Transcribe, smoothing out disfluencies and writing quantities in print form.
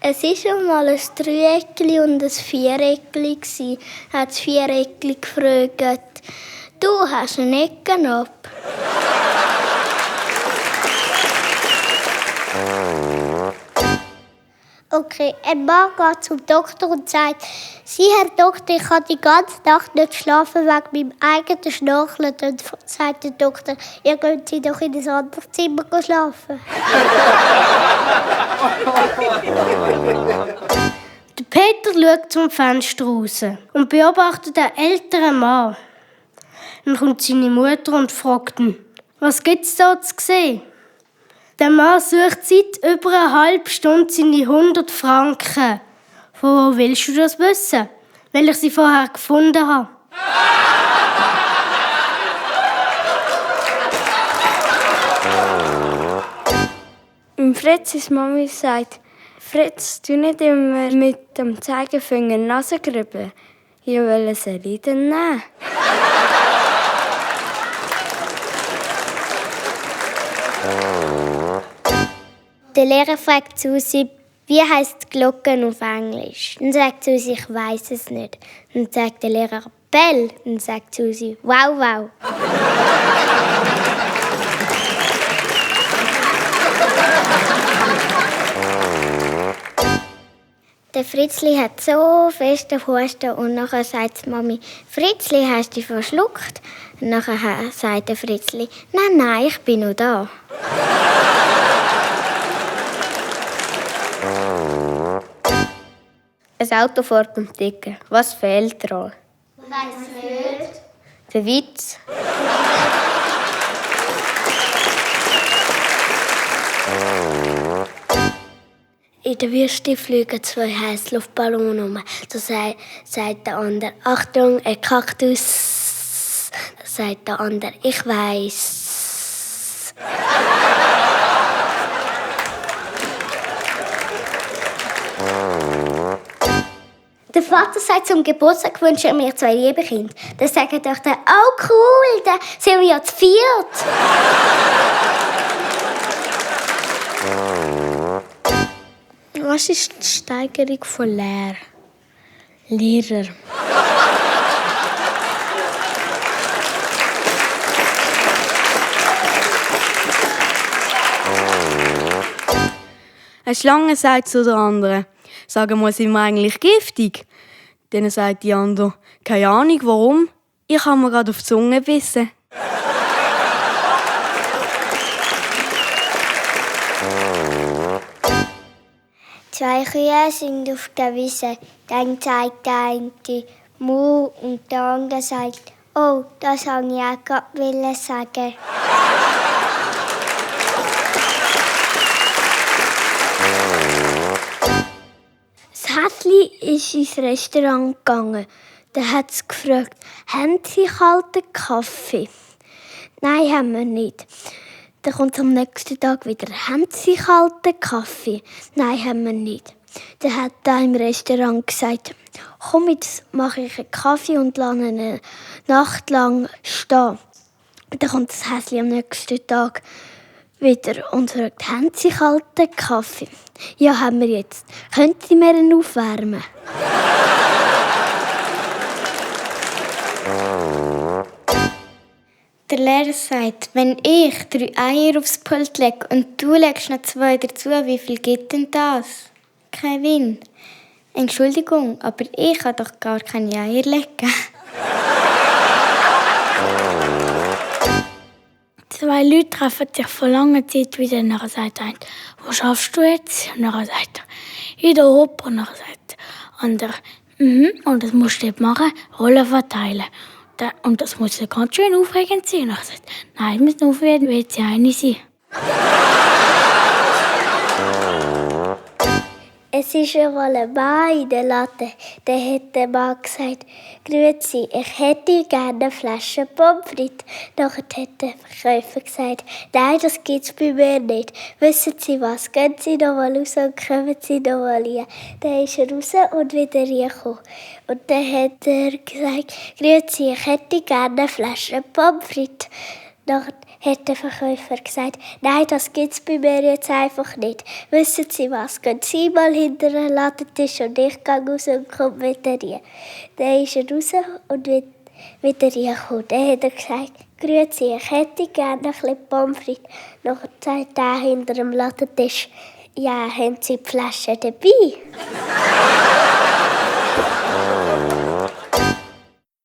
Es war einmal ein Dreieckli und ein Viereckli. Hat das Viereckli gefragt: «Du hast einen Ecken ab?» Okay, ein Mann geht zum Doktor und sagt: «Sie, Herr Doktor, ich kann die ganze Nacht nicht schlafen wegen meinem eigenen Schnarchen.» Und sagt der Doktor: «Ja, gehen Sie doch in ein anderes Zimmer schlafen.» Der Peter schaut zum Fenster raus und beobachtet einen älteren Mann. Dann kommt seine Mutter und fragt ihn: «Was gibt's da zu sehen?» Der Mann sucht seit über einer halben Stunde seine 100 Franken. Von wo willst du das wissen? Weil ich sie vorher gefunden habe. Fritzis Mami sagt: «Fritz, tu nicht immer mit dem Zeigefinger Nase grübeln. Ja, welche soll ich denn nehmen?» Der Lehrer fragt Susi: «Wie heisst Glocken auf Englisch?» Dann sagt Susi: «Ich weiss es nicht.» Dann sagt der Lehrer: «Bell.» Dann sagt Susi: «Wow, wow.» Der Fritzli hat so festen Husten und nachher sagt die Mami: «Fritzli, hast du dich verschluckt?» Und nachher sagt der Fritzli: «Nein, ich bin noch da.» Ein Auto fährt um die Ecke. Was fehlt dran? Was fehlt? Der Witz. In der Wüste fliegen 2 Heißluftballone um. Da sagt der andere: «Achtung, ein Kaktus.» Da sagt der andere: «Ich weiss.» Der Vater sagt: «Zum Geburtstag wünsche ich mir 2 liebe Kinder.» Dann sagt doch der: «Oh cool, dann sind wir ja zu viert.» Was ist die Steigerung von Lehrer? Eine Schlange sagt zu der anderen: «Sag mal, sind wir eigentlich giftig?» Dann sagt die andere: «Keine Ahnung, warum? Ich habe mir gerade auf die Zunge gebissen.» Zwei Kühe sind auf der Wiese. Dann sagt der eine «Mu» und der andere sagt «Oh, das wollte ich auch gerade sagen.» Das Häschen ist ins Restaurant gegangen. Dann hat es gefragt: «Haben Sie kalten Kaffee?» «Nein, haben wir nicht.» Dann kommt es am nächsten Tag wieder: «Haben Sie kalten Kaffee?» «Nein, haben wir nicht.» Dann hat er im Restaurant gesagt: «Komm, jetzt mache ich einen Kaffee und lasse ihn eine Nacht lang stehen.» Dann kommt das Häschen am nächsten Tag wieder und fragt: «Haben Sie kalten Kaffee?» «Ja, haben wir jetzt. Können Sie mir ihn aufwärmen?» Der Lehrer sagt: «Wenn ich 3 Eier aufs Pult lege und du legst noch 2 dazu, wie viel gibt denn das?» «Kevin, Entschuldigung, aber ich kann doch gar keine Eier legen.» 2 Leute treffen sich vor langer Zeit wieder. Nachher sagt einer: «Wo schaffst du jetzt?» Und nachher sagt er: «In der Oper.» Und nachher sagt der andere: «Und das musst du jetzt machen, Rollen verteilen. Und das muss ja ganz schön aufregend sein.» Und nachher sagt er: «Nein, mit aufregend will sie eine sein.» Es ist einmal ein Mann in der Latte. Der hat der Mann gesagt: «Grüezi, ich hätte gerne eine Flasche Pommes frites.» Nachher hat der Verkäufer gesagt: «Nein, das gibt es bei mir nicht. Wissen Sie was? Gehen Sie noch mal raus und kommen Sie noch mal rein.» Dann ist er raus und wieder reingekommen. Und dann hat er gesagt: «Grüezi, ich hätte gerne eine Flasche Pommes frites.» Nachher hat der Verkäufer gesagt, nein, das gibt es bei mir jetzt einfach nicht. Wissen Sie was, gehen Sie mal hinter den Ladentisch und ich gehe raus und komme wieder rein. Dann ist er raus und wieder reingekommen. Dann hat er gesagt, grüezi, ich hätte gerne ein bisschen Pommes frites. Nachher sagt er hinter dem Ladentisch, ja, haben Sie die Flasche dabei?